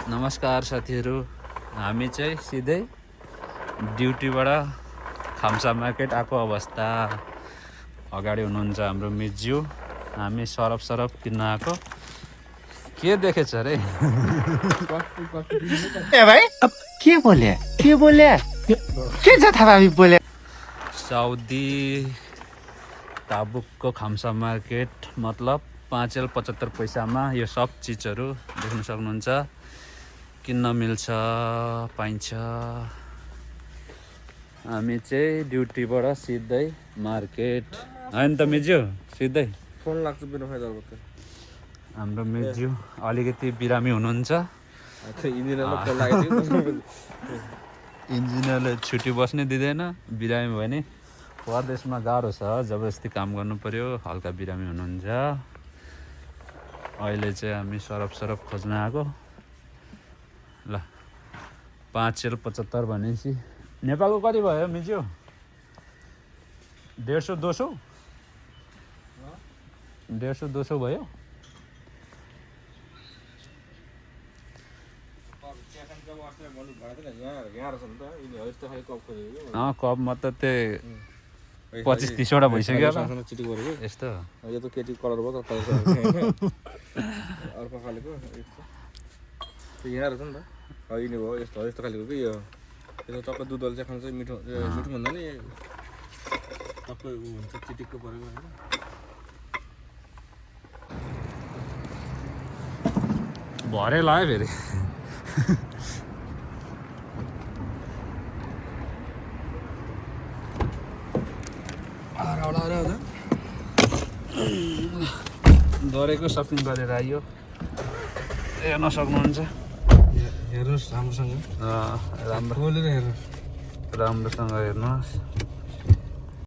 नमस्कार साथीहरू, हामी चाहिँ सिधै ड्युटीबाट खाम्सा मार्केट आएको अवस्था। अगाडि हुनुहुन्छ हाम्रो मिज्यू। हामी सरफ किन्न आएको। के देखेछ रे? ए भाइ अब के बोले के जथाभावी बोले। साउदी ताबुकको खाम्सा मार्केट मतलब 5 L 75 पैसामा यो सब चिजहरू देख्न सक्नुहुन्छ। किन्न मिल्छ, पाइन्छ। हामी चाहिँ ड्युटीबाट सिधै मार्केट होइन त मिज्यू, सिधै फोन लाग्छ बिना फाइदा भएको हाम्रो मिज्यू अलिकति बिरामी हुनुहुन्छ। इन्जिनियरले छुट्टी बस्नै दिँदैन। बिरामी भयो भने परदेशमा गाह्रो छ, जबरजस्ती काम गर्नु पर्यो। हल्का बिरामी हुनुहुन्छ। अहिले चाहिँ हामी सरफ खोज्न आएको। ल 5 L 75 भनेपछि नेपालको कति भयो मिज्यू? 150 200 भयो। कपमा त त्यो 25-30 वटा भइसक्यो यस्तो। यो त केटी कलर भयो त अर्को खालेको यहाँ रहेछ नि त। यिनी भयो यस्तो यस्तो खालेको कि यो टक्कै दुधले चाहिँ खान्छ। मिठो मिठो भन्दा नि टक्कै ऊ हुन्छ, चिटिक्क परेको होइन। भरे लाग्यो फेरि। गरेको सपिङ गरेर आइयो। हेर्न सक्नुहुन्छ। हेर्नुहोस् राम्रोसँग राम्रो खोलेर हेर्नुहोस्। राम्रोसँग हेर्नुहोस्।